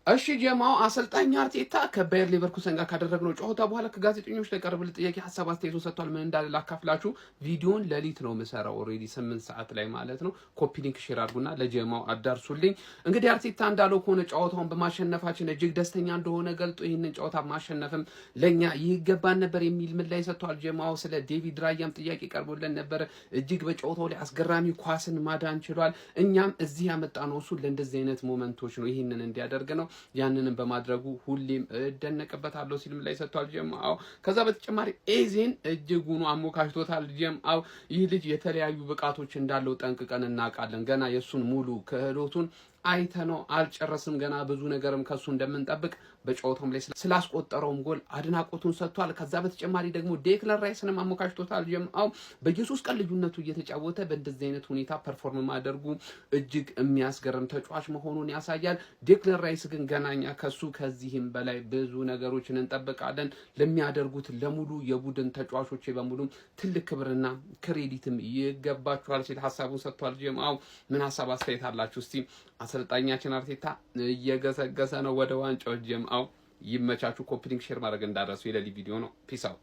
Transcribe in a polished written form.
እሺ ጀማው፣ አሰልጣኝ አርቴታ ከባየር ሌቨርኩሰን ጋር ካደረግነው ጨዋታ በኋላ ከጋዜጠኞች ለቀረበለት ጥያቄ ሀሳብ አስተያየቱን ሰጥቷል። ምን እንዳለ ላካፍላችሁ። ቪዲዮን ሌሊት ነው የምሰራው፣ already 8 ሰዓት ላይ ማለት ነው። Copy link፣ share አድርጉና ለጀማው አዳርሱልኝ። እንግዲህ አርቴታ እንዳለው ከሆነ ጨዋታውን በማሸነፋችን እጅግ ደስተኛ እንደሆነ ገልጦ ይህንን ጨዋታ ማሸነፍም ለእኛ ይገባን ነበር የሚል ምላሽ ሰጥቷል። ጀማው፣ ስለ ዴቪድ ራያም ጥያቄ ቀርቦለት ነበረ። እጅግ በጨዋታው ላይ አስገራሚ ኳስን ማዳን ችሏል። እኛም እዚህ ያመጣነው እሱ ለእንደዚህ አይነት moment ኦች ነው፣ ይህንን እንዲያደርግ ነው፣ ያንንም በማድረጉ ሁሌም እደነቅበታለሁ ሲል ምላሽ ሰጥቷል ጀማው። ከዛ በተጨማሪ ኤዜን እጅጉኑ አሞካሽቶታል ጀማው። ይህ ልጅ የተለያዩ ብቃቶች እንዳለው ጠንቅቀን እናውቃለን። ገና የእሱን ሙሉ ክህሎቱን አይተነው አልጨረስም። ገና ብዙ ነገርም ከሱ እንደምንጠብቅ በጨዋታውም ላይ ስላስቆጠረውም ጎል አድናቆቱን ሰጥቷል። ከዛ በተጨማሪ ደግሞ ዴክለን ራይስንም አሞካሽቶታል። ጀማው በየ3 ቀን ልዩነቱ እየተጫወተ በእንደዚህ አይነት ሁኔታ perform ማድረጉ እጅግ የሚያስገርም ተጫዋች መሆኑን ያሳያል። ዴክለን ራይስ ግን ገና እኛ ከሱ ከዚህም በላይ ብዙ ነገሮችን እንጠብቃለን። ለሚያደርጉት ለሙሉ የቡድን ተጫዋቾች በሙሉ ትልቅ ክብርና credit ም ይገባቸዋል ሲል ሀሳቡን ሰጥቷል። ጀማው፣ ምን ሀሳብ አስተያየት አላችሁ? እስቲ አሰልጣኛችን አርቴታ እየገሰገሰ ነው ወደ ዋንጫው። ጀማው፣ ይመቻችሁ። Copy link፣ share ማድረግ እንዳትረሱ። የሌሊት ቪዲዮ ነው። Peace out።